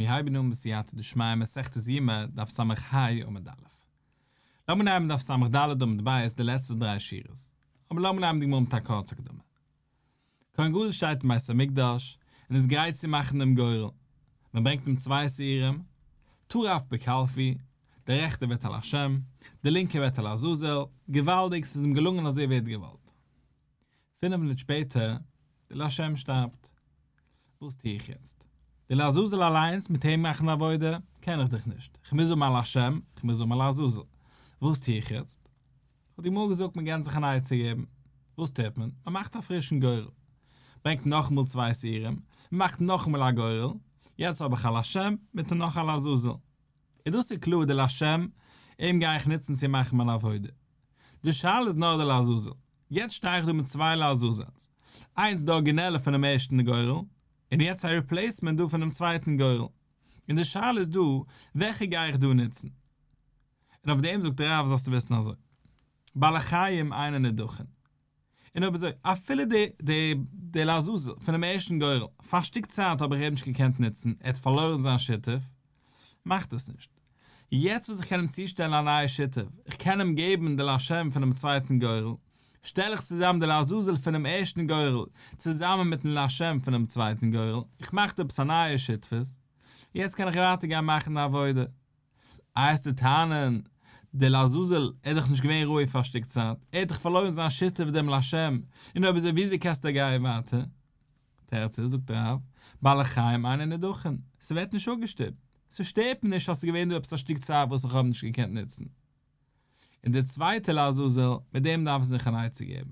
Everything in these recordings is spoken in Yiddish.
מיר הייבן אן בסייעתא דשמיא מסכת יומא דף ס"ה עמוד א'. לאמיר נעמען דף ס"ד עמוד ב' די לעצטע דריי שורות. אבער לאמיר נעמען די גמרא מיט א קורצע הקדמה. כהן גדול שטייט אין בית המקדש און איז גרייט צו מאכן דעם גורל. מען ברענגט אים צוויי שעירים, טרף בקלפי, דער רעכטער ווערט א לשם, דער לינקער ווערט א לעזאזל, געוואלדיג ס'איז אים געלונגען אזוי ווי ער האט געוואלט. פינף מינוט שפעטער, די לשם שטארבט. וואס טו איך יעצט? די לעזאזל אליינס מיט אים מאכן עבודה קען איך דאך נישט, כ'מוז האבן א לשם, כ'מוז האבן א לעזאזל. וואס טו איך יעצט? האט די גמרא געזאגט מען קען זיך אן עצה געבן. וואס טוט מען? מען מאכט א פרישן גורל. ברענגט נאכאמאל צוויי שעירים, מען מאכט נאכאמאל א גורל, יעצט האב איך א לשם מיט נאך א לעזאזל. און דאס איז קלאר די לשם, אים גיי איך נוצן צו מאכן מיין עבודה. די שאלה איז נאר די לעזאזל. יעצט שטיי איך דא מיט צוויי לעזאזלס. איינס די ארגינעלע פונעם ערשטן גורל, און יעצט א replacement דא פונעם צווייטן גורל. און די שאלה איז דא, וועלכע גיי איך דא נוצן? און אויף דעם זאגט רב זאלסטו וויסן אזוי, בעלי חיים אינן נדחין. און אויב אזוי, אפילו די די די לעזאזל פונעם ערשטן גורל, פאר א שטיק צייט האב איך אים נישט געקענט נוצן, ער האט פארלוירן זיין שותף, מאכט עס נישט. יעצט וואס איך קען אים צושטעלן א נייע שותף, איך קען אים געבן די לשם פונעם צווייטן גורל, שטעל איך צוזאם די לעזאזל פונעם ערשטן גורל צוזאמען מיטן לשם פונעם צווייטן גורל, איך מאך דא עפעס א נייע שותפות, יעצט קען איך ווייטער גיין מאכן די עבודה. איי וועסטו טענה'ן, דער לעזאזל, ער איז דאך נישט געווען ראוי פאר א שטיק צייט, ער האט דאך פארלוירן זיין שותף דעם לשם, און אויב אזוי וויאזוי קענסטו גיין ווייטער? תירוץ איז, זאגט רב, בעלי חיים אינן נדחין, ס'ווערט נישט אפגעשטופט, ס'שטערט מיר נישט אז ס'איז געווען דא עפעס א שטיק צייט וואס איך האב נישט געקענט נוצן. און דער צווייטער לעזאזל, מיט דעם דארף מען זיך אן עצה געבן.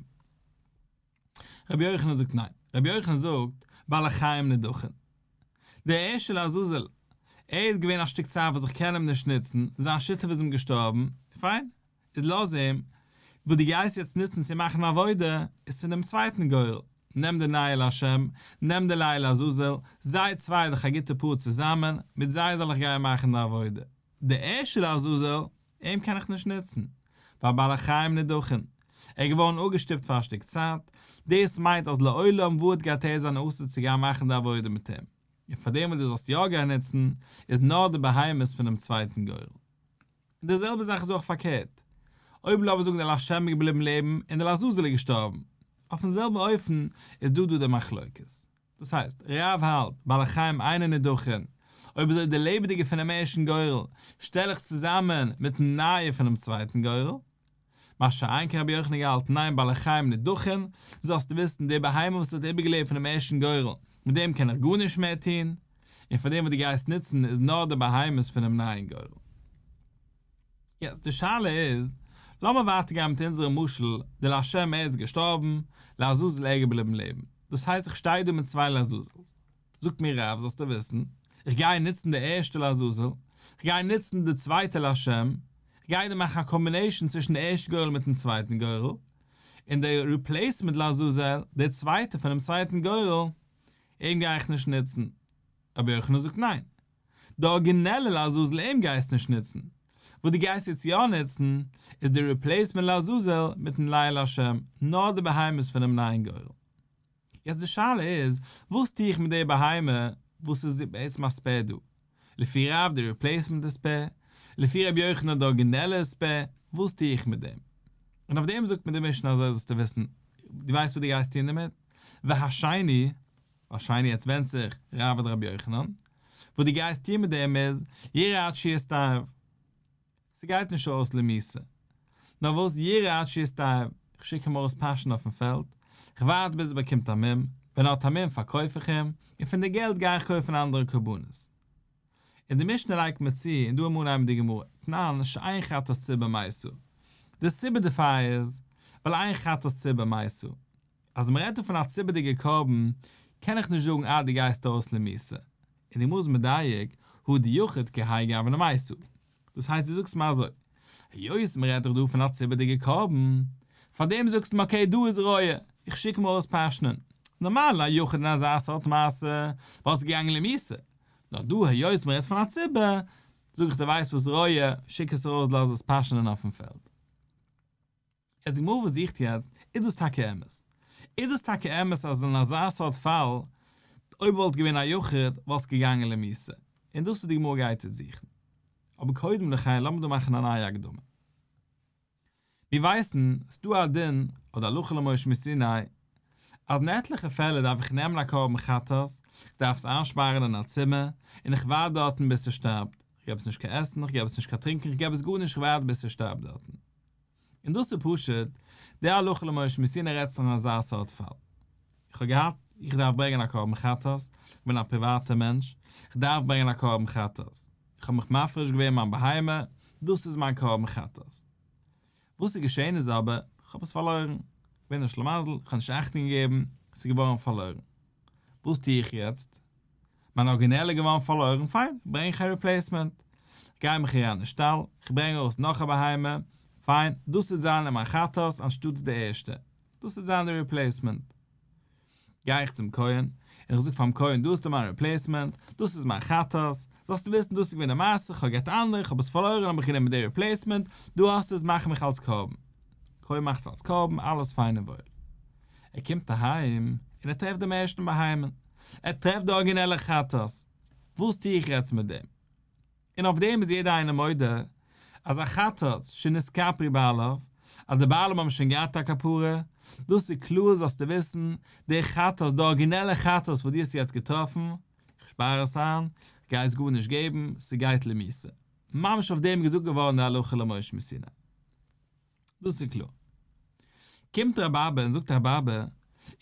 רבי יוחנן זאגט ניין, רבי יוחנן זאגט, בעלי חיים נדחין. דער ערשטער לעזאזל, ער איז געווען א שטיק צייט וואס איך קען אים נישט נוצן, זיין שותף איז אים געשטארבן, פיין, איז לאז אים, וואס דו גייסט יעצט נוצן צו מאכן עבודה, איז פון דעם צווייטן גורל, נעם די נייע לשם, נעם די נייע לעזאזל, זיי צוויי דאך א גוטע פאר צוזאמען, מיט זיי זאל איך גיין מאכן די עבודה. דער ערשטער לעזאזל, אים קען איך נישט נוצן, ווייל בעלי חיים נדחין. ער איז געווארן אפגעשטופט פאר א שטיק צייט, דאס מיינט אז לעולם ועד גייט ער זיין אסור צו גיין מאכן די עבודה מיט אים, און פאר דעם וואס דו זאלסט יא גיין נוצן, איז נאר די בהמות פונעם צווייטן גורל. און די זעלבע זאך איז אויך פארקערט, אויב לאמיר זאגן דער לשם איז געבליבן לעבן און דער לעזאזל איז געשטארבן, אויפן זעלבן אופן איז דא דא די מחלוקת. דאס הייסט, רב האלט, בעלי חיים אינן נדחין, אויב אזוי די לעבעדיגע פונעם ערשטן גורל שטעל איך צוזאמען מיטן נייע פונעם צווייטן גורל. מה שאין כן רבי יוחנן געהאלטן ניין בעלי חיים נדחין, זאלסטו וויסן די בהמה וואס האט איבערגעלעבט פונעם ערשטן גורל, מיט דעם קען איך גארנישט מער טון, און פאר דעם וואס דו גייסט נוצן איז נאר די בהמות פונעם נייען גורל. יעצט די שאלה איז, לאמיר ווייטער גיין מיט אונזערע משל, די לשם ער איז געשטארבן, לעזאזל ער געבליבן לעבן, דאס הייסט איך שטיי דא מיט צוויי לעזאזלס, זאגט מיר רב זאלסטו וויסן, איך גיי נוצן די ערשטע לעזאזל, איך גיי נוצן די צווייטע לשם, איך גיי דא מאכן א combination צווישן די ערשטע גורל מיטן צווייטן גורל, און די replacement לעזאזל, די צווייטע פונעם צווייטן גורל, אים גיי איך נישט נוצן. רבי יוחנן זאגט ניין. די ארגינעלע לעזאזל אים גייסט נישט נוצן. וואס דו גייסט יעצט יא נוצן, איז די replacement לעזאזל מיטן נייע לשם, נאר די בהמות פונעם נייען גורל. יעצט די שאלה איז, וואס טו איך מיט די בהמה וואס איז בעצם א spare דא? לפי רב די replacement איז spare, לפי רבי יוחנן די ארגינעלע איז spare, וואס טו איך מיט דעם? און אויף דעם זאגט מיר די משנה אזוי זאלסטו וויסן, דו ווייסט וואס דו גייסט טון דערמיט? והשני, והשני יעצט ווענדט זיך רב אדער רבי יוחנן, וואס דו גייסט טון מיט דעם איז, ירעה עד שיסתאב. ס'גייט נישט אויס למיתה. נאר וואס ירעה עד שיסתאב, איך שיק אים ארויס פאשען אויפן פעלד, איך ווארט ביז ער באקומט א מום, ווען ער האט א מום פארקויף איך אים, און פון די געלט גיי איך קויפן אנדערע קרבנות. און די משנה לייגט מיר צו, און דא אמאל אנהייבן די גמרא, תנן שאין חטאת ציבור מתה. די סיבה דערפאר איז, ווייל אין חטאת ציבור מתה. אז מען רעדט דא פון א ציבור'דיגע קרבן, קען איך נישט זאגן אה דו גייסט ארויס למיתה. און די גמרא איז מדייק, הא דיחיד כהאי גוונא מתה. דאס הייסט דו זאגסט מיר אזוי, היות מען רעדט דאך דא פון א ציבור'דיגע קרבן, פארדעם זאגסטו מיר okay דא איז רועה, איך שיק אים ארויס פאשנען. נארמאל א יחיד אין אזא סארט מעשה וואלט עס געגאנגען למיתה, נאר דא היות מען רעדט פון א ציבור, זאג איך דיר ווייסט וואס רועה, שיק עס ארויס לאז עס פאשענען אויפן פעלד. יעצט די גמרא וואס זוכט יעצט, איז דאס טאקע אמת? איז דאס טאקע אמת אז אין אזא סארט פאל, אויב וואלט געווען א יחיד, וואלט עס געגאנגען למיתה? און דאס איז די גמרא גייט יעצט זוכן. אבער קודם לכן לאמיר דא מאכן א נייע הקדמה. מיר ווייסן, ס'דא א דין, אדער הלכה למשה מסיני, אז אין עטליכע פעלער דארף איך נעמען א קרבן חטאת, כ'דארף עס איינשפארן אין א צימער, און איך ווארט דארטן ביז ס'שטארבט, כ'געב עס נישט קיין עסן, כ'געב עס נישט קיין טרינקען, כ'געב עס גארנישט, כ'ווארט ביז ס'שטארבט דארטן. און דאס איז פשוט, די הלכה למשה מסיני רעדט זיך אין אזא סארט פאל. איך האב געהאט, איך דארף ברענגען א קרבן חטאת, איך בין א פריוואטער מענטש, איך דארף ברענגען א קרבן חטאת, איך האב מיך מפריש געווען מיין בהמה, דאס איז מיין קרבן חטאת. וואס איז געשען איז אבער, איך האב עס פארלוירן, איך בין א שלימזל, איך האב נישט אכטונג געגעבן, עס איז געווארן פארלוירן. וואס טו איך יעצט? מיין ארגינעלע איז געווארן פארלוירן, פיין, ברענג איך א replacement. כ'גיי מיך אריין אין שטאל, כ'ברענג ארויס נאך א בהמה, פיין, דאס וועט זיין אין מיין חטאת אנשטאטס די ערשטע. דאס וועט זיין די replacement. גיי איך צום כהן, און איך זאג פאר'ן כהן, דא האסטו מיין replacement, דאס איז מיין חטאת, זאלסטו וויסן דאס איז געווען די מעשה, כ'האב געהאט אנדערע, כ'האב עס פארלוירן האב איך גענומען די replacement, דא האסטו עס, מאך מיך אלס קרבן. כהן מאכט עס אלס קרבן, אלעס פיין און וואויל. ער קומט אהיים, און ער טרעפט דעם ערשטן בהמה. ער טרעפט די ארגינעלע חטאת. וואס טו איך יעצט מיט דעם? און אויף דעם איז יעדער איינער מודה, אז א חטאת שנתכפרו בעליו, אז די בעלים האבן שוין געהאט א כפרה, דאס איז קלאר זאלסטו וויסן, די חטאת, די ארגינעלע חטאת וואס דו האסט יעצט געטראפן, איך שפאר עס איין, איך גיי עס גארנישט געבן, ס'גייט למיתה. ממש אויף דעם איז געזאגט געווארן די הלכה למשה מסיני. דאס איז קלאר. קומט רבי אבא און זאגט רבי אבא,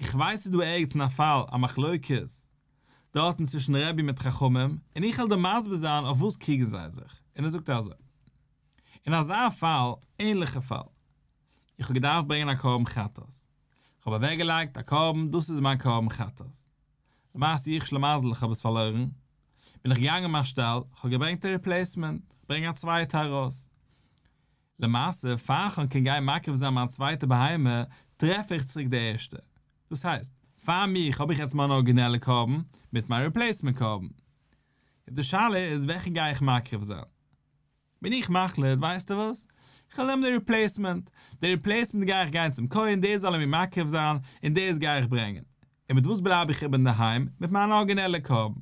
איך ווייס ס'איז דא ערגעץ אין א פאל א מחלוקת דארטן צווישן רבי מיט חכמים, און איך וועל דיר מסביר זיין אויף וואס קריגן זיי זיך, און ער זאגט אזוי, אין אזא פאל, ענליכע פאל, איך האב געדארפט ברענגען א קרבן חטאת, איך האב אוועקגעלייגט א קרבן, דאס איז מיין קרבן חטאת, למעשה איך שלמזל איך האב עס פארלוירן, בין איך געגאנגען אין מיין שטאל, איך האב געברענגט א replacement, איך ברענג א צווייטע ארויס, למעשה, פאר איך קען גיין מקריב זיין מיין צווייטע בהמה, טרעף איך צוריק די ערשטע. דאס הייסט, פאר מיך האב איך יעצט מיין ארגינעלע קרבן, מיט מיין replacement קרבן. די שאלה איז וועלכע גיי איך מקריב זיין? בין איך מחליט, ווייסטו וואס? איך וועל נעמען די replacement. די replacement גיי איך גיין צום כהן, דער זאל ער מיר מקריב זיין, און דאס גיי איך ברענגען. און מיט וואס בלייב איך איבער אינדערהיים? מיט מיין ארגינעלע קרבן.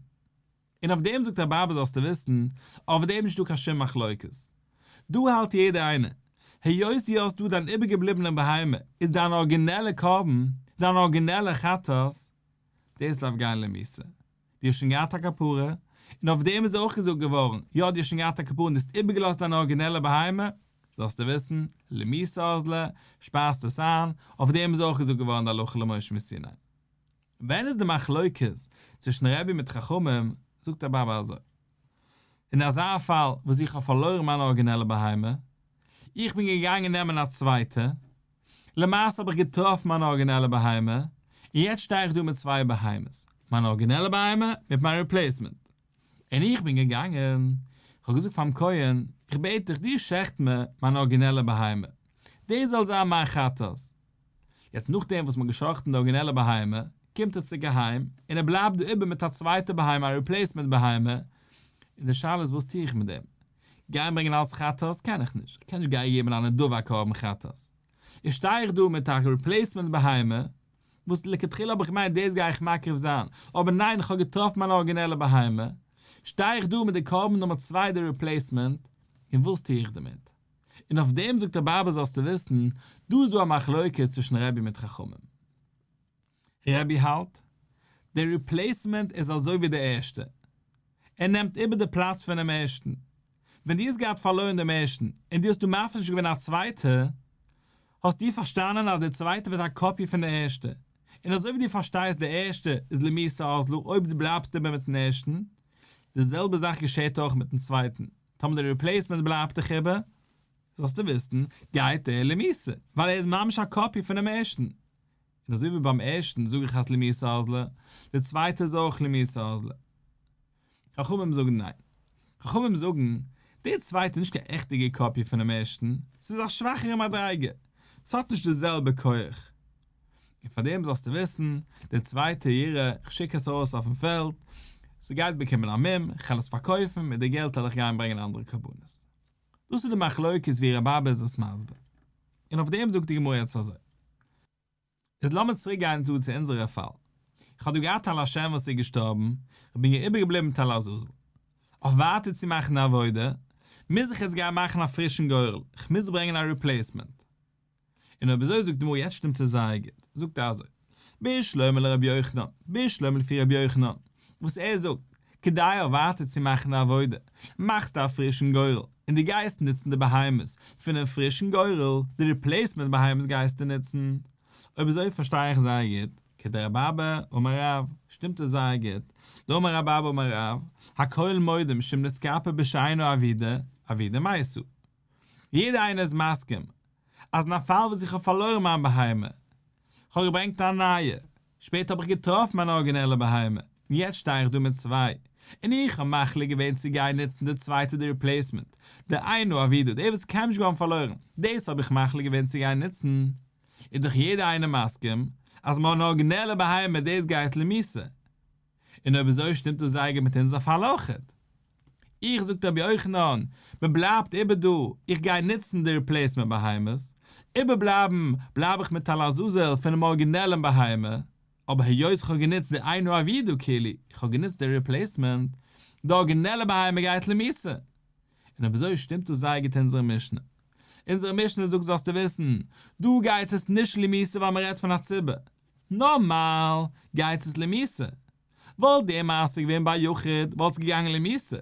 און אויף דעם זאגט רבי אבא זאלסטו וויסן, אויף דעם נישטא קיין שום מחלוקת. דא האלט יעדער איינער, היות דו האסט דא דיין איבערגעבליבענע בהמה, איז דיין ארגינעלע קרבן, דיין ארגינעלע חטאת, דאס דארף גיין למיתה. דו האסט שוין געהאט א כפרה, און אויף דעם איז אויך געזאגט געווארן, יא דו האסט שוין געהאט א כפרה און דו האסט איבערגעלאזט דיין ארגינעלע בהמה, זאלסטו וויסן, למיתה אזלא, שפארסט עס איין, אויף דעם איז אויך געזאגט געווארן די הלכה למשה מסיני. ווען איז די מחלוקת צווישן רבי מיט חכמים, זאגט רבי אבא אזוי, אין אזא פאל וואס איך האב פארלוירן מיין ארגינעלע בהמה, איך בין געגאנגען נעמען א צווייטע, למעשה האב איך געטראפן מיין ארגינעלע בהמה, און יעצט שטיי איך דא מיט צוויי בהמות, מיין ארגינעלע בהמה מיט מיין replacement, און איך בין געגאנגען, איך האב געזאגט פאר'ן כהן, איך בעט דיך, דו שעכט מיר מיין ארגינעלע בהמה, דאס זאל זיין מיין חטאת. יעצט נאכדעם וואס מ'האט גע'שחט'ן די ארגינעלע בהמה, קומט ער צוריק אהיים, און ער בלייבט דא איבער מיט א צווייטע בהמה, א replacement בהמה, און די שאלה איז וואס טו איך מיט דעם? גיין ברענגען אלס חטאת קען איך נישט, איך קען נישט גיין געבן א נדבה א קרבן חטאת. יעצט שטיי איך דא מיט א replacement בהמה, וואס לכתחילה האב איך געמיינט דאס גיי איך מקריב זיין, אבער ניין איך האב געטראפן מיין ארגינעלע בהמה, שטיי איך דא מיט די קרבן נומער צוויי די replacement, און וואס טו איך דערמיט? און אויף דעם זאגט רבי אבא זאלסטו וויסן, דא איז דא א מחלוקת צווישן רבי מיט חכמים. רבי האלט, די replacement איז אזוי ווי די ערשטע. ער נעמט איבער די פלאץ פונעם ערשטן. ווען דו האסט געהאט פארלוירן דעם ערשטן, און דו האסט דא מפריש געווען א צווייטע, האסטו פארשטאנען אז די צווייטע ווערט א copy פון די ערשטע. און אזוי ווי דו פארשטייסט די ערשטע איז למיתה אזלא אויב דו בלייבסט איבער מיטן ערשטן, די זעלבע זאך געשעט אויך מיטן צווייטן. טאמער די replacement בלייבט דיך איבער, זאלסטו וויסן, גייט ער למיתה, ווייל ער איז ממש א copy פונעם ערשטן. און אזוי ווי ביים ערשטן זאג איך אז למיתה אזלא, די צווייטע איז אויך למיתה אזלא. חכמים זאגן ניין. חכמים זאגן, די צווייטע איז נישט קיין עכטיגע copy פונעם ערשטן, ס'איז א שוואכערע מדריגה, ס'האט נישט די זעלבע כח. און פאר דעם זאלסטו וויסן, די צווייטע ירעה, איך שיק עס ארויס אויפן פעלד, ס'גייט באקומען א מום, כ'על עס פארקויפן, מיט די געלט וועל איך גיין ברענגען אנדערע קרבנות. דאס איז די מחלוקת ווי רבי אבא איז עס מסביר. און אויף דעם זאגט די גמרא יעצט אזוי. איז לאמיר צוריק גיין דא צו אונזערע פאל. איך האב דא געהאט א לשם וואס איז געשטארבן, איך בין איבערגעבליבן מיט א לעזאזל. אויף ווייטער צו מאכן די עבודה, מוז איך יעצט גיין מאכן א פרישן גורל, איך מוז ברענגען א replacement. און אויב אזוי זאגט די גמרא יעצט שטימט עס זייער גוט, זאגט ער אזוי, בשלמא לרבי יוחנן, בשלמא לפי רבי יוחנן, וואס ער זאגט, כדי אויף ווייטער צו מאכן די עבודה, מאכסטו א פרישן גורל, און דו גייסט נוצן די בהמות פונעם פרישן גורל, די replacement בהמות גייסטו נוצן. אויב אזוי פארשטיי איך זייער גוט, כדרבי אבא אמר רב, שטימט עס זייער גוט, דאמר רבי אבא אמר רב, הכל מודים שאם נתכפר בשאינה אבודה, אבודה מתה. יעדער איינער איז מסכים אז אין א פאל וואס איך האב פארלוירן מיין בהמה, כ'האב געברענגט א נייע, שפעטער האב איך געטראפן מיין ארגינעלע בהמה, און יעצט שטיי איך דא מיט צוויי, און איך האב מחליט געווען צו גיין נוצן די צווייטע די replacement, די אינו אבודה, די וואס איז קיינמאל נישט געווארן פארלוירן, דאס האב איך מחליט געווען צו גיין נוצן, איז דאך יעדער איינער מסכים אז מיין ארגינעלע בהמה דאס גייט למיתה. און אויב אזוי שטימט דאס זייער גוט מיט אונזער פאל אויכעט. איך זאגט רבי יוחנן, מען בלייבט איבער דא, איך גיי נוצן די replacement בהמות, איבערבלייבן בלייב איך מיט א לעזאזל פונעם ארגינעלן בהמה, אבער היות איך האב גענוצט די אינו אבודה כאילו, איך האב גענוצט די replacement, די ארגינעלע בהמה גייט למיתה. און אויב אזוי שטימט דאס זייער גוט אונזערע משנה. אונזערע משנה זאגט זאלסטו וויסן, דא גייט עס נישט למיתה ווייל מען רעדט פון א ציבור. נארמאל גייט עס למיתה. וואלט די מעשה געווען ביי א יחיד וואלט עס געגאנגען למיתה.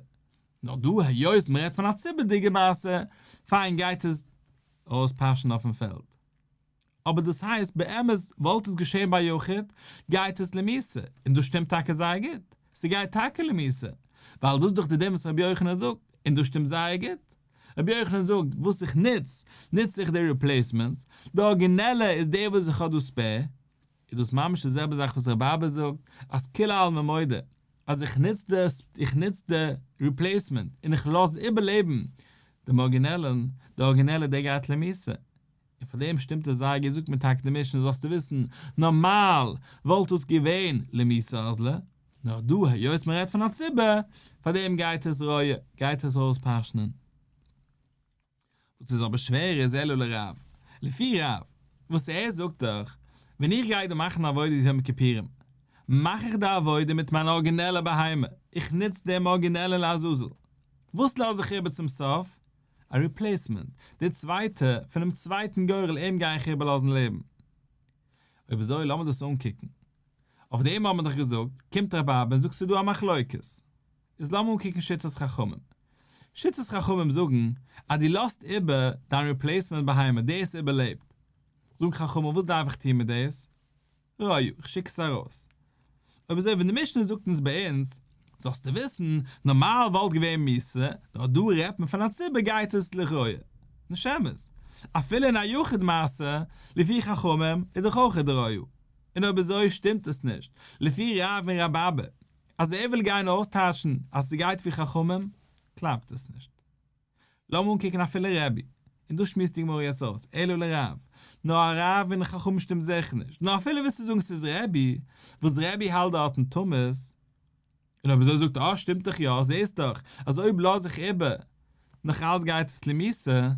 נאר דא היות מען רעדט פון א ציבור'דיגע מעשה, פיין גייט עס אויספאשען אויפן פעלד. אבער דאס הייסט באמת וואלט עס געשען ביי א יחיד גייט עס למיתה, און דאס שטימט טאקע זייער גוט, ס'גייט טאקע למיתה, ווייל דאס איז דאך די דין וואס רבי יוחנן זאגט, און דאס שטימט זייער גוט. רבי יוחנן זאגט, וואס איך נוץ, נוץ איך די replacements, די ארגינעלע איז די וואס איך האב דא spare, איז דאס ממש די זעלבע זאך וואס רבי אבא זאגט, אז כולי עלמא מודה, אז איך נוץ די איך נוץ די replacement און איך לאז איבערלעבן דעם ארגינעלן, די ארגינעלע דער גייט למיתה. און פאר דעם שטימט עס זייער גוט זאגט מען טאקע די משנה זאלסטו וויסן, נארמאל וואלט דאס געווען למיתה אזלא, נאר דא היות מען רעדט פון א ציבור, פאר דעם גייט עס רועה, גייט עס אויספאשענען. וואס איז אבער שווער איז אלא לרב, לפי רב, וואס ער זאגט דאך, ווען איך גיי דא מאכן עבודת יום כיפורים, מאך איך די עבודה מיט מיין ארגינעלע בהמה, איך נוץ דעם ארגינעלן לעזאזל, וואס לאז איך איבער צום סוף? א replacement, די צווייטע, פונעם צווייטן גורל אים גיי איך איבערלאזן לעבן. אויב אזוי לאמיר דאס אנקוקן. אויף דעם האט מען דאך געזאגט, קומט רבי אבא און זאגט ס'איז דא א מחלוקת. איז לאמיר אנקוקן שיטת חכמים. שיטת חכמים זאגן אז דו לאזט איבער דיין replacement בהמה, דאס איבערלעבט. זאגן חכמים וואס דארף איך טון מיט דאס? רועה, איך שיק עס ארויס. אויב אזוי ווען די משנה זאגט אונז ביי אונז, זאלסטו וויסן, נארמאל וואלט געווען מיתה, נאר דא רעדט מען פון א ציבור גייט עס לרועה. נישט אמת. אפילו אין א יחיד מעשה, לפי חכמים, איז דאך אויך די רועה. און אויב אזוי שטימט עס נישט, לפי רב און רבי אבא, אז ער וויל גיין אויסטייטשן אז ס'גייט ווי חכמים, קלאפט עס נישט. לאמיר אנקוקן אפילו רבי, און דא שמועסט די גמרא יעצט אויס, אלא לרב, נאר א רב און חכמים שטימט זיכער נישט, נאר אפילו ווילסטו זאגן ס'איז רבי, וואס רבי האלט דארטן תמות, און אויב אזוי זאגט ער אה שטימט דאך יא, זעסט דאך אז אויב לאז איך איבער נאך אלץ גייט עס למיתה,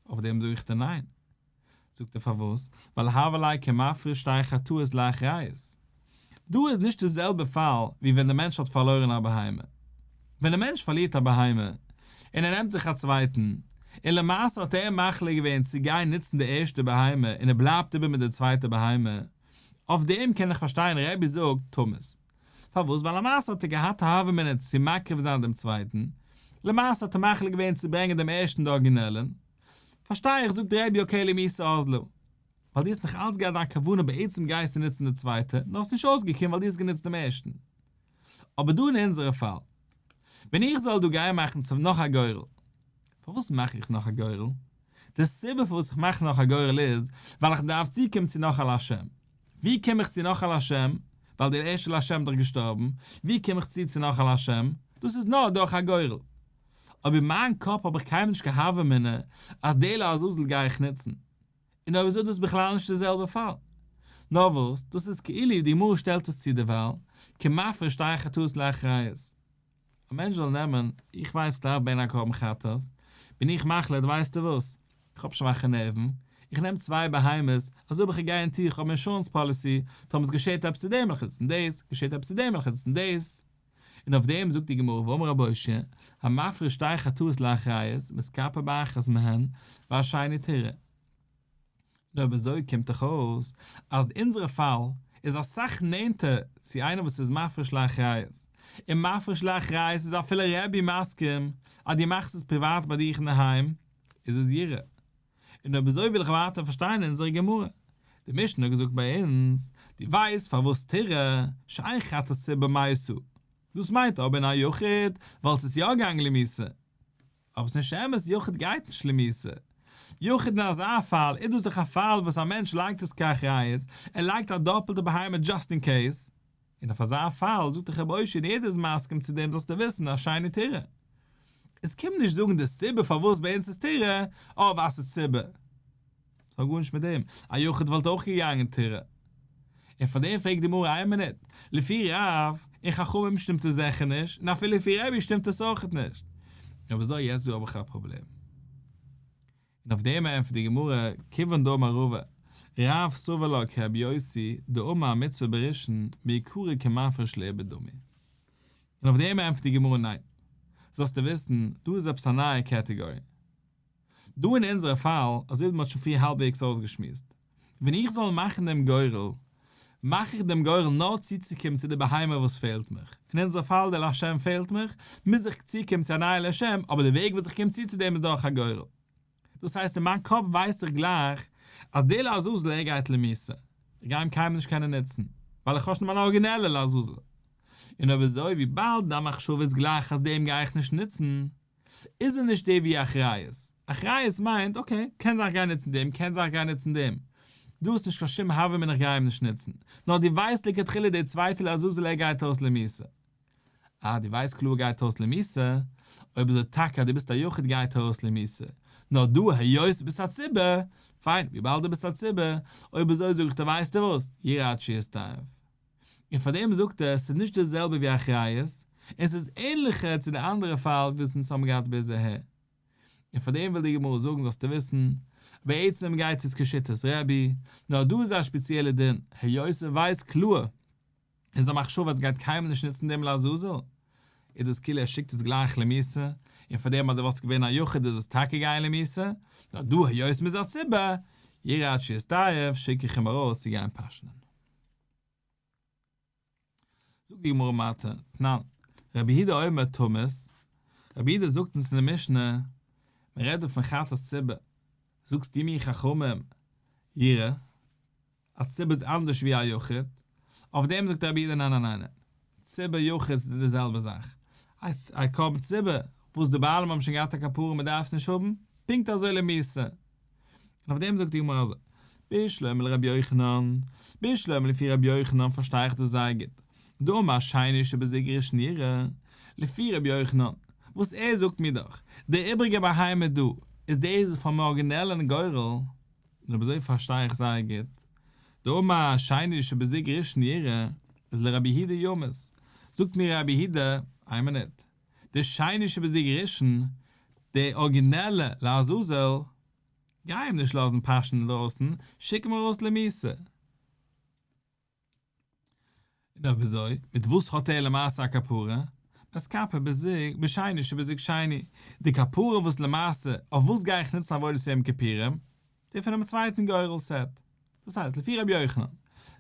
אויף דעם זאג איך דיר ניין. זאגט ער פארוואס? ווייל הוה ליה כמפריש שתי חטאות לאחריות. דא איז נישט די זעלבע פאל ווי ווען די מענטש האט פארלוירן א בהמה. ווען די מענטש פארלירט א בהמה און ער נעמט זיך א צווייטן, און למעשה האט ער מחליט געווען צו גיין נוצן די ערשטע בהמה און ער בלייבט איבער מיט די צווייטע בהמה, אויף דעם קען איך פארשטיין רבי זאגט תמות. פארוואס? ווייל למעשה האט ער געהאט א הוה אמינא צו מקריב זיין דעם צווייטן, למעשה האט ער מחליט געווען צו ברענגען דעם ערשטן די ארגינעלן, פארשטיי איך זאגט רבי okay למיתה אזלא. ווייל דו האסט נאך אלץ געהאט דיין כוונה בעצם גייסטו נוצן די צווייטע, נאר ס'נישט אויסגעקומען ווייל דו האסט גענוצט דעם ערשטן. אבער דא אין אונזערע פאל, ווען איך זאל דא גיין מאכן צו נאך א גורל, פארוואס מאך איך נאך א גורל? די סיבה פארוואס איך מאך נאך א גורל איז, ווייל איך דארף צוקומען צו נאך א לשם. ווי קום איך צו נאך א לשם? ווייל דער ערשטער לשם איז דאך געשטארבן, ווי קום איך צו צו נאך א לשם? דאס איז נאר דורך א גורל. אבער אין מיין קאפ האב איך קיינמאל נישט קיין הוה אמינא אז די לעזאזל גיי איך נוצן. און אויב אזוי איז דאס בכלל נישט די זעלבע פאל. נאר וואס, דאס איז כאילו די גמרא שטעלט עס צו דערווייל, כמפריש שתי חטאות לאחריות. א מענטש זאל נעמען, איך ווייס איך דארף ברענגען א קרבן חטאת, בין איך מחליט ווייסטו וואס, איך האב שוואכע נערוון, איך נעם צוויי בהמות, אזוי האב איך א guarantee איך האב insurance policy, טאמער עס געשעט עפעס צו דעם וועל איך נוצן דאס, געשעט עפעס צו דעם וועל איך נוצן דאס. און אויף דעם זאגט די גמרא ואמר רבי אושעיא, המפריש שתי חטאות לאחריות, מתכפר באחת מהן, והשני תרעה. און אויב אזוי קומט דאך אויס אז אונזערע פאל איז אסאך נענטער צו איינער וואס איז מפריש לאחריות, און מפריש לאחריות איז אפילו רבי מסכים אז דו מאכסט עס פריוואט ביי דיך אינדערהיים איז עס ירעה. און אויב אזוי וויל איך ווייטער פארשטיין אונזערע גמרא. די משנה האט געזאגט ביי אונז, דו ווייסט פארוואס תרעה שאין חטאת ציבור מתה? דאס מיינט אבער אין א יחיד וואלט עס יא געגאנגען למיתה. אבער ס'נישט אמת יחיד גייט נישט למיתה. יחיד אין אזא פאל איז דאס דאך א פאל וואס א מענטש לייגט עס כאחריות, ער לייגט א דאפעלטע בהמה דזשאסט אין קעיס, און אויף אזא פאל זאגט דאך רבי אושעיא און יעדער איז מסכים צו דעם זאלסטו וויסן אז שני תרעה. עס קומט נישט זאגן די סיבה פארוואס ביי אונז איז תרעה, אה ווייל ס'איז ציבור. ס'האט גארנישט מיט דעם, א יחיד וואלט אויך געגאנגען תרעה. און פאר דעם פרעגט די גמרא איין מינוט, לפי רב און חכמים שטימט עס זיכער נישט, און אפילו לפי רבי שטימט עס אויכעט נישט. אויב אזוי יעצט דא האב איך א פראבלעם. און אויף דעם ענטפערט די גמרא, כיוון דאמר רבא, רב סבר לה כרבי יוסי דאמר מצוה בראשון מעיקרא כמפריש לאיבוד דמי. און אויף דעם ענטפערט די גמרא ניין. זאלסטו וויסן, דא איז עפעס א נייע קעטעגארי. דא אין אונזערע פאל, אזוי ווי מען האט שוין פריער האלבוועגס אויסגעשמועסט, ווען איך זאל מאכן דעם גורל, מאך איך דעם גורל נאר צוצוקומען צו די בהמה וואס פעלט מיך, אין אונזער פאל די לשם פעלט מיך, מוז איך צוקומען צו א נייע לשם, אבער די וועג וואס איך קום צו צו דעם איז דורך א גורל. דאס הייסט אין מיין קאפ ווייס איך גלייך אז די לעזאזל ער גייט למיתה, איך גיי אים קיינמאל נישט קענען נוצן, ווייל איך האב שוין מיין אריגינעלע לעזאזל. און אויב אזוי וויבאלד דיין מחשבה איז גלייך אז דעם גיי איך נישט נוצן, איז ער נישט דער ווי אחריות. אחריות מיינט, okay, קען זיין איך גיי נוצן דעם, קען זיין איך גיי נוצן דעם. דא איז נישט קיין שום הוה אמינא איך גיי אים נישט נוצן. נאר דו ווייסט לכתחילה דער צווייטער לעזאזל ער גייט אויס למיתה. אה, דו ווייסט קלאר גייט אויס למיתה. אויב אזוי טאקע אז דו ביסט א יחיד גייט ער אויס למיתה. נאר דא היות דו ביסט א ציבור, פיין, וויבאלד דו ביסט א ציבור, אויב אזוי זאג איך דיר ווייסטו וואס, ירעה עד שיסתאב. און פאר דעם זאגט ער ס'איז נישט די זעלבע ווי אחריות, און ס'איז ענליכער צו די אנדערע פאל וואס אונז האבן געהאט ביז אהער. און פאר דעם וויל די גמרא זאגן זאלסטו וויסן, בעצם גייט עס כשיטת רבי, נאר דא איז א שפעציעלע דין, היות ער ווייסט קלאר אין זיין מחשבה אז ער גייט קיינמאל נישט נוצן דעם לעזאזל, איז דאס כאילו ער שיקט עס גלייך למיתה, און פאר דעם אז דו וואלסט געווען א יחיד איז עס טאקע גיין למיתה, נאר דא היות מ'איז א ציבור, ירעה עד שיסתאב, שיק איך אים ארויס צו גיין פאשענען. זאגט די גמרא ווייטער, תנן, רבי יהודה אומר תמות, רבי יהודה זאגט אונז אין די משנה, מען רעדט דא פון חטאת ציבור, זאגסטו מיר חכמים, ירעה, אז ציבור איז אנדערש ווי א יחיד, אויף דעם זאגט רבי יהודה ניין ניין ניין ניין, ציבור יחיד איז די זעלבע זאך, א קרבן ציבור וואס די בעלים האבן שוין געהאט א כפרה מען דארף עס נישט האבן, פונקט אזוי למיתה, און אויף דעם זאגט די גמרא אזוי, בשלמא לרבי יוחנן, בשלמא לפי רבי יוחנן פארשטיי איך דאס זייער גוט, דאמר שני שבזוג ראשון ירעה, לפי רבי יוחנן, וואס ער זאגט מיר דאך, די איבריגע בהמה דא, איז דאס פונעם ארגינעלן גורל, און אויב אזוי פארשטיי איך זייער גוט, דאמר שני שבזוג ראשון ירעה, איז לרבי יהודה ימות, זאגט מיר רבי יהודה, איין מינוט, די שני שבזוג ראשון, די ארגינעלע לעזאזל, גיי אים נישט לאזן פאשען אינדרויסן, שיק אים ארויס למיתה. און אויב אזוי, מיט וואס האט ער למעשה א כפרה? מתכפר בזוג, בשני שבזוג שני. די כפרה וואס למעשה, אויף וואס גיי איך נוצן עבודת יום כיפורים? די פונעם צווייטן גורל סעט. דאס הייסט, לפי רבי יוחנן,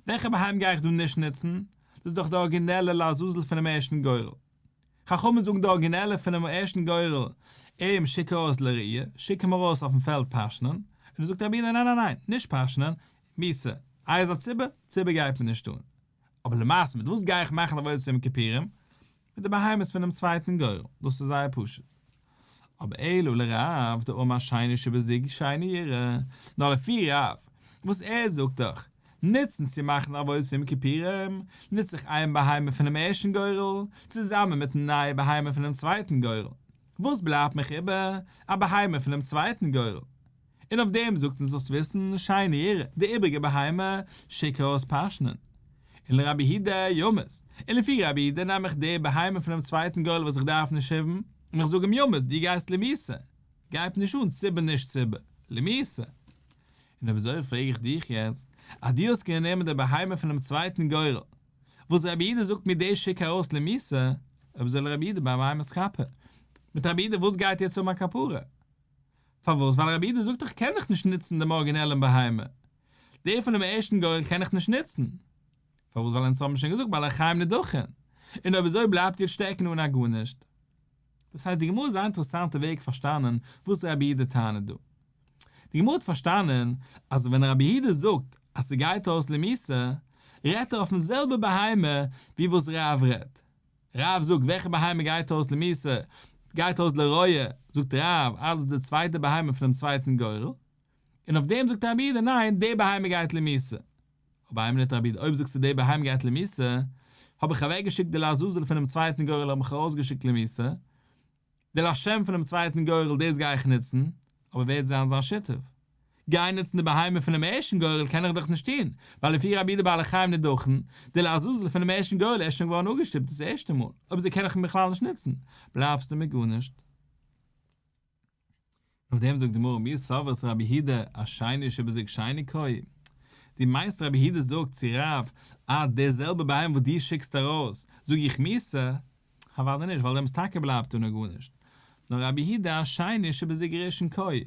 וועלכע בהמה גיי איך דא נישט נוצן? דאס איז דאך די ארגינעלע לעזאזל פונעם ערשטן גורל. חכמים זאגן די ארגינעלע פונעם ערשטן גורל, אים שיק ארויס לרעייה, שיק אים ארויס אויפן פעלד פאשנען, און דא זאגט רבי יהודה ניין ניין ניין, נישט פאשנען, מיתה, איי איז א ציבור, ציבור גייט מיר נישט אן. אבער למעשה מיט וואס גיי איך מאכן עבודת יום כיפורים? מיט די בהמות פונעם צווייטן גורל, דאס איז זייער פשוט. אבער אלא לרב דאמר שני שבזוג שני ירעה, נאר לפי רב, וואס ער זאגט דאך, נוצן צו מאכן עבודת יום כיפורים, נוץ איך איין בהמה פונעם ערשטן גורל, צוזאמען מיטן נייע בהמה פונעם צווייטן גורל. וואס בלייבט מיך איבער? א בהמה פונעם צווייטן גורל. און אויף דעם זאגט אונז זאלסט וויסן, שני ירעה, די איבריגע בהמה, שיק ארויס פאשנען. און לרבי יהודה ימות. און לפי רבי יהודה נעם איך די בהמה פונעם צווייטן גורל וואס איך דארף נישט האבן, און איך זאג אים ימות, דו גייסט למיתה. גייט נישט אן ציבור נישט ציבור. למיתה. און אויב אזוי פרעג איך דיך יעצט, אז דו האסט גענומען די בהמה פונעם צווייטן גורל, וואס רבי יהודה זאגט מיר דאס שיק ארויס למיתה, אויב אזוי לרבי יהודה במה מתכפר. מיט רבי יהודה וואס גייט יעצט האבן א כפרה? פארוואס? ווייל רבי יהודה זאגט איך קען דאך נישט נוצן דעם ארגינעלן בהמה. די פונעם ערשטן גורל קען איך נישט נוצן. פארוואס? ווייל אונז האבן שוין געזאגט בעלי חיים נדחין. און אויב אזוי בלייבט יעצט שטעקן אן א גארנישט. דאס הייסט די גמרא האט זייער אינטערעסאנטע וועג פארשטאנען וואס רבי יהודה טענה'ט דא. די גמרא האט פארשטאנען אז ווען רבי יהודה זאגט אז ס'גייט אויס למיתה, רעדט ער אויפן זעלבע בהמה ווי וואס רב רעדט. רב זאגט וועלכע בהמה גייט אויס למיתה, גייט אויס לרועה, זאגט רב אז די צווייטע בהמה פונעם צווייטן גורל, און אויף דעם זאגט רבי יהודה ניין די בהמה גייט למיתה. אבער איין מינוט רבי יהודה אויב זאגסטו די בהמה גייט למיתה, האב איך אוועקגעשיקט די לעזאזל פונעם צווייטן גורל האב איך ארויסגעשיקט למיתה, די לשם פונעם צווייטן גורל דאס גיי איך נוצן, אבער ווער וועט זיין זיין שותף? גיין נוצן די בהמה פונעם ערשטן גורל קען איך דאך נישט טון, ווייל לפי רבי יהודה בעלי חיים נדחין, די לעזאזל פונעם ערשטן גורל איז שוין געווארן אפגעשטופט דאס ערשטע מאל, אויב אזוי קען איך אים בכלל נישט נוצן, בלייבסטו מיט גארנישט. אויף דעם זאגט די גמרא מי סברת רבי יהודה אשני שבזוג שני קאי? דו מיינסט רבי יהודה זאגט צו רב אז די זעלבע בהמה וואס דו שיקסט ארויס זאג איך מיתה? אוודאי נישט ווייל דעמאלטס טאקע בלייבט אן גארנישט. נאר רבי יהודה אשני שבזוג ראשון קאי.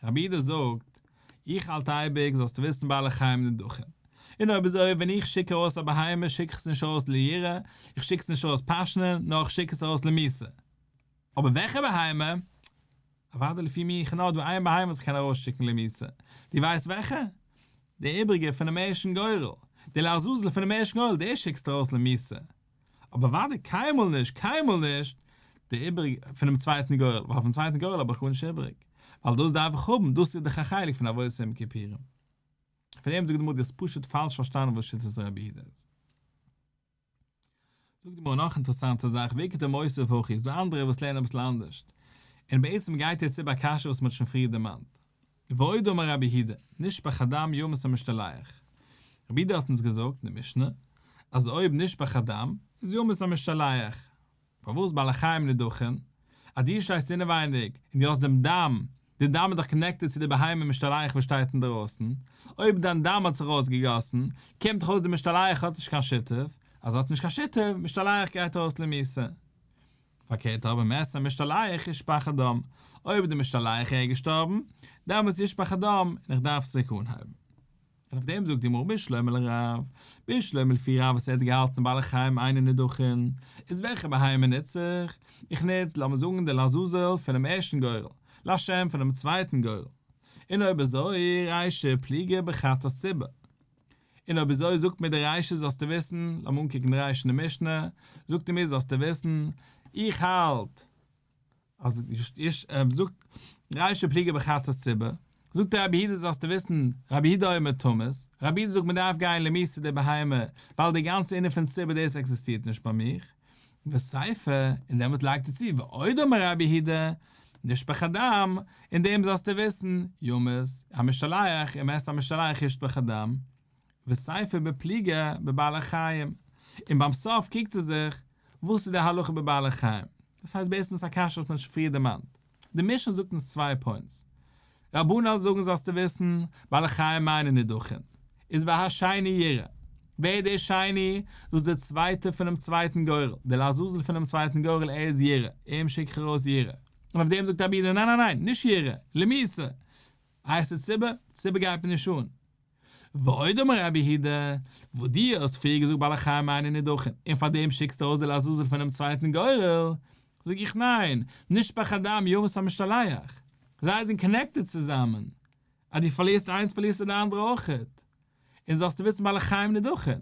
רבי יהודה זאגט איך האלט אייביג זאלסטו וויסן בעלי חיים נדחין. און אויב אזוי ווען איך שיק ארויס א בהמה שיק איך עס נישט ארויס לירעה, איך שיק עס נישט ארויס פאשענען, נאר איך שיק עס ארויס למיתה. אבער וועלכע בהמה? אוודאי לפי מיר נאר דא איין בהמה וואס איך קען ארויסשיקן למיתה. דו ווייסט וועלכע? די איבריגע פונעם ערשטן גורל. די לעזאזל פונעם ערשטן גורל, די שיקסטו ארויס למיתה. אבער אוודאי קיינמאל נישט, קיינמאל נישט, די איבריגע פונעם צווייטן גורל, ווייל פון צווייטן גורל האב איך גארנישט איבריג. ווייל דאס דארף איך האבן, דאס איז דאך א חלק פון עבודת יום כיפורים. פון דעם זאגט די גמרא דו האסט פשוט פאלש פארשטאנען וואס שיטת רבי יהודה איז. זאגט די גמרא נאך אינטערעסאנטע זאך, ואיכא דמותיב הכי, איז דא אנדערע וואס לערנען אביסל אנדערשט, און בעצם גייט יעצט איבער א קשיא וואס מען האט שוין פריער דערמאנט, ועוד אמר רבי יהודה, נשפך הדם ימות המשתלח. רבי יהודה האט אונז געזאגט אין די משנה, אז אויב נשפך הדם, איז ימות המשתלח. פארוואס בעלי חיים נדחין? אז דו שטייסט אינעווייניג און דו האסט דעם דם, די דם איז דאך connected צו די בהמה משתלח וואס שטייט אינדערויסן, אויב דיין דם האט זיך ארויסגעגאסן, קומט דאך אויס די משתלח האט נישט קיין שותף, אז ער האט נישט קיין שותף, משתלח גייט ארויס למיתה. פארקערט אבער מת המשתלח ישפך הדם, אויב די משתלח איז געשטארבן, דעמאלטס ישפך הדם און איך דארף צוריק אנהייבן. און אויף דעם זאגט די גמרא בשלמא לרב, בשלמא לפי רב וואס ער האט געהאלטן בעלי חיים אינן נדחין, איז וועלכע בהמה נוץ איך? איך נוץ, לאמיר זאגן די לעזאזל פונעם ערשטן גורל, לשם פונעם צווייטן גורל. און אויב אזוי רישא פליגי בחטאת ציבור. און אויב אזוי זאגט מיר די רישא זאלסטו וויסן, לאמיר אנקוקן די רישא אין די משנה, זאגט ער מיר זאלסטו וויסן, איך האלט, אז יש זאגט רישא פליגי בחטאת ציבור, זאגט רבי יהודה זאלסטו וויסן, רבי יהודה אומר תמות, רבי יהודה זאגט מען דארף גיין למיתה די בהמה, ווייל די גאנצע ענין פון ציבור דאס עקזיסטירט נישט ביי מיך, וסיפא, און דעמאלטס לייגט ער צו ועוד אמר רבי יהודה, נשפך הדם, אין דעם זאלסטו וויסן, ימות, המשתלח, ומת המשתלח ישפך הדם, וסיפא בפליגי בבעלי חיים, און ביים סוף קוקט ער זיך וואס איז די הלכה בבעלי חיים, דאס הייסט בעצם איז א קשיא וואס מען האט שוין פריער דערמאנט, די משנה זאגט אונז צוויי points, רבנן זאגן זאלסטו וויסן, בעלי חיים אינן נדחין, איז והשני ירעה, ווער איז דער שני? דאס איז דער צווייטער פונעם צווייטן גורל, דער לעזאזל פונעם צווייטן גורל ער איז ירעה, אים שיק איך ארויס ירעה, און אויף דעם זאגט רבי יהודה ניין ניין ניין, נישט ירעה, למיתה, איי עס איז ציבור? ציבור גייט מיר נישט אן. ועוד אמר רבי יהודה, וואס דו האסט פריער געזאגט בעלי חיים אינן נדחין, און פאר דעם שיקסטו ארויס די לעזאזל פונעם צווייטן גורל, זאג איך ניין, נשפך הדם ימות המשתלח, זיי זענען connected צוזאמען, אז דו פארלירסט איינס פארלירסטו די אנדערע אויכעט, און זאלסטו וויסן בעלי חיים נדחין,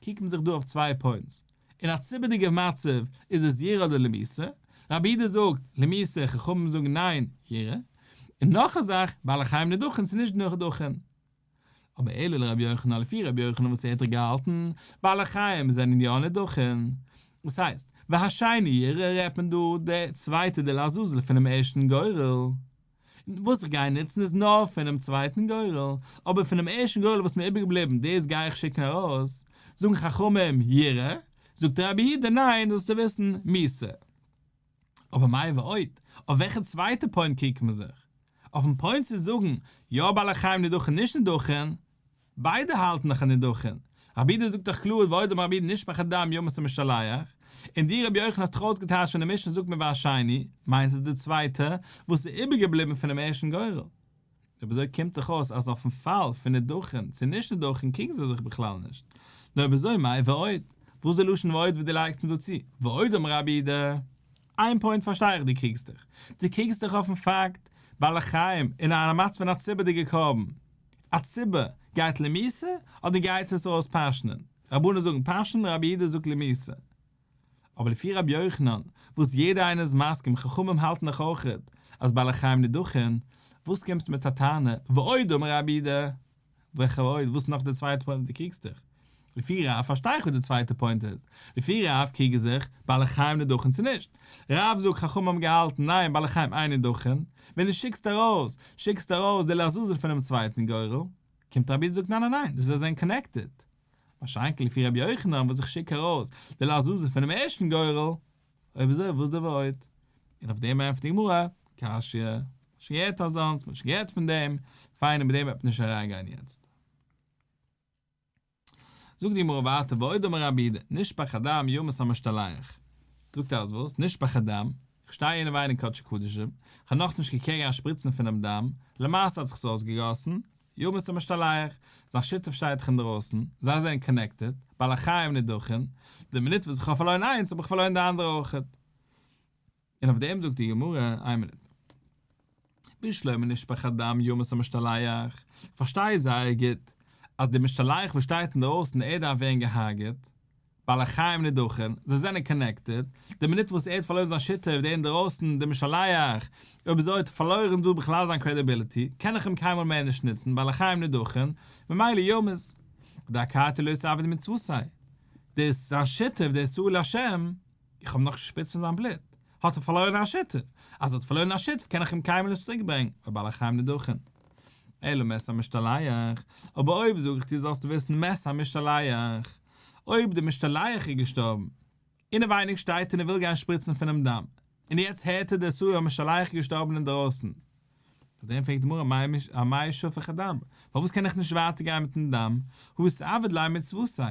קוקט מען זיך דא אויף צוויי points, אין א ציבור'דיגע מצב איז עס ירעה אדער למיתה, רבי יהודה זאגט למיתה, חכמים זאגן ניין, ירעה, און נאך א זאך, בעלי חיים נדחין ס'איז נישט נדחין. אבער אלא לרבי יוחנן לפי רבי יוחנן וואס ער האט געהאלטן, בעלי חיים זענען יא נדחין. וואס הייסט, והשני ירעה רעדט מען דא די צווייטע די לעזאזל פונעם ערשטן גורל. וואס איך גיי נוצן איז נאר פונעם צווייטן גורל, אבער פונעם ערשטן גורל וואס מיר איבערגעבליבן דאס גיי איך שיקן ארויס, זאגן חכמים ירעה, זאגט רבי יהודה ניין זאלסטו וויסן מיתה. אבער מאי ועוד, אויף וועלכע צווייטע point קריגט מען זיך? אויפן point צו זאגן יא בעלי חיים נדחין נישט נדחין? ביידע האלטן דאך אז נדחין. רבי יהודה זאגט דאך קלאר ועוד אמר רבי יהודה נשפך הדם ימות המשתלח. און דו רבי יוחנן האסט דאך אויסגעטייטשט ווען די משנה זאגט מיר והשני, מיינט עס די צווייטע וואס איז איבערגעבליבן פונעם ערשטן גורל. אויב אזוי קומט דאך אויס אז אויפן פאל פון נידחין צו נישט נידחין קריגן זיי זיך בכלל נישט. נו אויב אזוי מאי ועוד? וואס איז די לשון ועוד וואס דו לייגסט מיר דא צו? ועוד אמר רבי יהודה. איין point פארשטיי איך דו קריגסט דיך. דו קריגסט דיך אויפן פאקט, בעלי חיים אין א מצב פון א ציבור'דיגע קרבן. א ציבור גייט למיתה אדער גייט עס אויס פאשענען? רבנן זאגן פאשענען רבי יהודה זאגט למיתה. אבער לפי רבי יוחנן וואס יעדער איינער איז מסכים חכמים האלטן דאך אויכעט אז בעלי חיים נידחין, וואס קומסטו מיט א טענה ועוד אמר רבי יהודה? וועלכע ועוד? וואס נאך די צווייטע point וואס דו קריגסט דיך? לפי רב פארשטיי איך וואס די צווייטע point איז, לפי רב קריגן זיך בעלי חיים נידחין צו נישט, רב זאגט חכמים האבן געהאלטן ניין בעלי חיים אין נידחין, ווען דו שיקסט ארויס שיקסטו ארויס די לעזאזל פונעם צווייטן גורל, קומט רבי יהודה זאגט ניין ניין ניין זיי זענען connected, מה שאין כן לפי רבי יוחנן וואס איך שיק ארויס די לעזאזל פונעם ערשטן גורל, אויב אזוי וואס די ועוד? און אויף דעם ענטפערט די גמרא, קשיא, שוין געהערט אזאנס, מ'האט שוין געהערט פון דעם, פיין און מיט דעם וועט מען נישט אריינגיין יעצט. זאגט די גמרא ווייטער ועוד אמר רבי יהודה, נשפך הדם ימות המשתלח. זאגט ער אז וואס? נשפך הדם? איך שטיי אינעווייניג קדשי קדשים, איך האב נאכנישט געקעגן א שפריצן פונעם דם, למעשה האט זיך עס אויסגעגאסן, ימות המשתלח, זיין שותף שטייט דאך אינדערויסן, זיי זענען connected, בעלי חיים נידחין, די מינוט וואס איך האב פארלוירן איינס האב איך פארלוירן די אנדערע אויכעט. און אויף דעם זאגט די גמרא, איין מינוט. בשלמא נשפך הדם ימות המשתלח, איך פארשטיי זייער גוט אז די משתלח וואס שטייט אינדערויסן ער דארף ווערן געהארגעט, בעלי חיים נידחין, זיי זענען connected, די מינוט וואס ער האט פארלוירן זיין שותף דער אינדערויסן די משתלח, אויב אזוי האט ער פארלוירן דא בכלל זיין credibility, קען איך אים קיינמאל מער נישט נוצן, בעלי חיים נידחין, ממילא ימות. דאכתי לא אתעביד מצוותיה. דאס זיין שותף דער שעיר לשם, איך האב נאך געשפריצט פון זיין בלוט, האט ער פארלוירן א שותף, אז ער האט פארלוירן א שותף קען איך אים קיינמאל נישט צוריק ברענגן, אויב בעלי חיים נידחין. אלא מת המשתלח, אבער אויב זאג איך דיר זאלסטו וויסן מת המשתלח, אויב דער משתלח איז געשטארבן, אינעווייניג שטייט און ער וויל גיין שפריצן פונעם דם, און יעצט הערט ער דער שעיר המשתלח איז געשטארבן אינדערויסן, אויף דעם פרעגט די גמרא אמאי שפך הדם, פארוואס קען איך נישט ווייטער גיין מיטן דם, הא אתעביד ליה מצוותיה.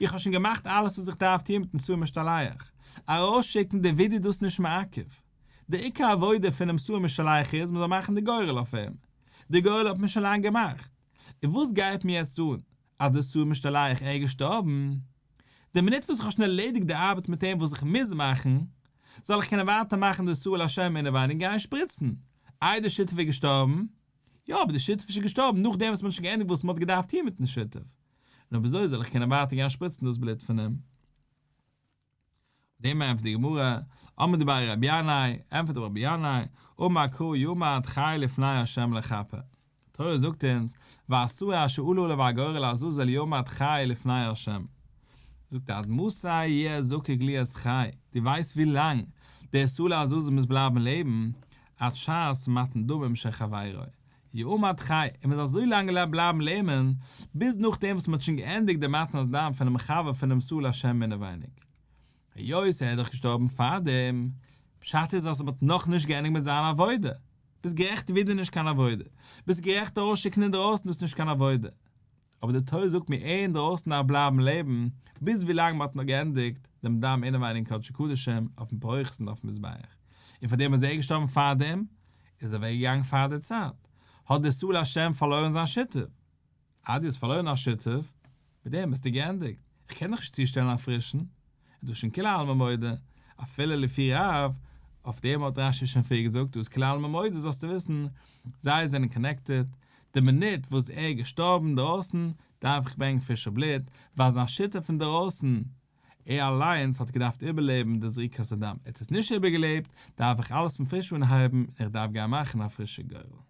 איך האב שוין געמאכט אלעס וואס איך דארף טון מיטן שעיר משתלח. ארויסשיקן די ווידוי דאס נישט מעכב. די עיקר עבודה פונעם שעיר משתלח איז מען זאל מאכן די גורל אויף אים. די גורל האט מען שוין לאנג געמאכט. און וואס גייט מיר יעצט אן אז די שעיר משתלח איז געשטארבן? די מינוט וואס איך האב שוין ערלעדיגט די ארבעט מיט אים וואס איך מוז מאכן, זאל איך קענען ווייטער מאכן די שעיר לשם אינעווייניג גיין שפריצן. איי די שותף איז געשטארבן? יא אבער די שותף איז שוין געשטארבן נאכדעם וואס מען האט שוין געענדיגט וואס מען האט געדארפט טון מיטן שותף. נאר וויאזוי זאל איך קענען ווייטער גיין שפריצן דאס בלוט פון אים? דעם ענטפערט די גמרא, אמר דבי רבי ינאי, ענטפערט רבי ינאי, אמר קרא יעמד חי לפני ה' לכפר. תורה זאגט אונז, והשעיר אשר עלה עליו הגורל לעזאזל יעמד חי לפני ה'. זאגט ער עד מתי יהיה זקוק להיות חי, דו ווייסט ווי לאנג דער שעיר לעזאזל מוז בלייבן לעבן, עד שעת מתן דמים של חברו, יעמד חי, ער מוז אזוי לאנג בלייבן לעבן, ביז נאכדעם וואס מען האט שוין געענדיגט די מתנת דם פונעם חבר פונעם שעיר לשם אינעווייניג. היות ער איז דאך געשטארבן פארדעם, פשט איז אז מען האט נאכנישט געענדיגט מיט זיין עבודה. ביסט גערעכט ווידער נישט קיין עבודה. ביסט גערעכט ארויסשיקן אינדערויסן דאס איז נישט קיין עבודה. אבער די תורה זאגט מיר ער אינדערויסן דארף בלייבן לעבן ביז ווילאנג מען האט נאר געענדיגט דעם דם אינעווייניג אין קדשי קדשים אויפן פרוכת און אויפן מזבח. און פארדעם איז ער געשטארבן פארדעם, איז ער אוועק געגאנגען פאר די צייט, האט דער שעיר לשם פארלוירן זיין שותף. אז דו האסט פארלוירן א שותף, מיט דעם ביסטו געענדיגט, איך קען דיך נישט צושטעלן א פרישן. איז דאס שוין כולי עלמא מודה, אפילו לפי רב, אויף דעם האט רש"י שוין פריער געזאגט, דא איז כולי עלמא מודה זאלסטו וויסן, זיי זענען connected, די מינוט וואס ער איז געשטארבן אינדערויסן, דארף איך ברענגען פרישע בלוט, ווייל זיין שותף אינדערויסן, ער אליינס האט געדארפט איבערלעבן די זריקת הדם, ער האט עס נישט איבערגעלעבט, דארף איך אלעס פון פריש אנהייבן, און איך דארף גיין מאכן א פרישע גורל.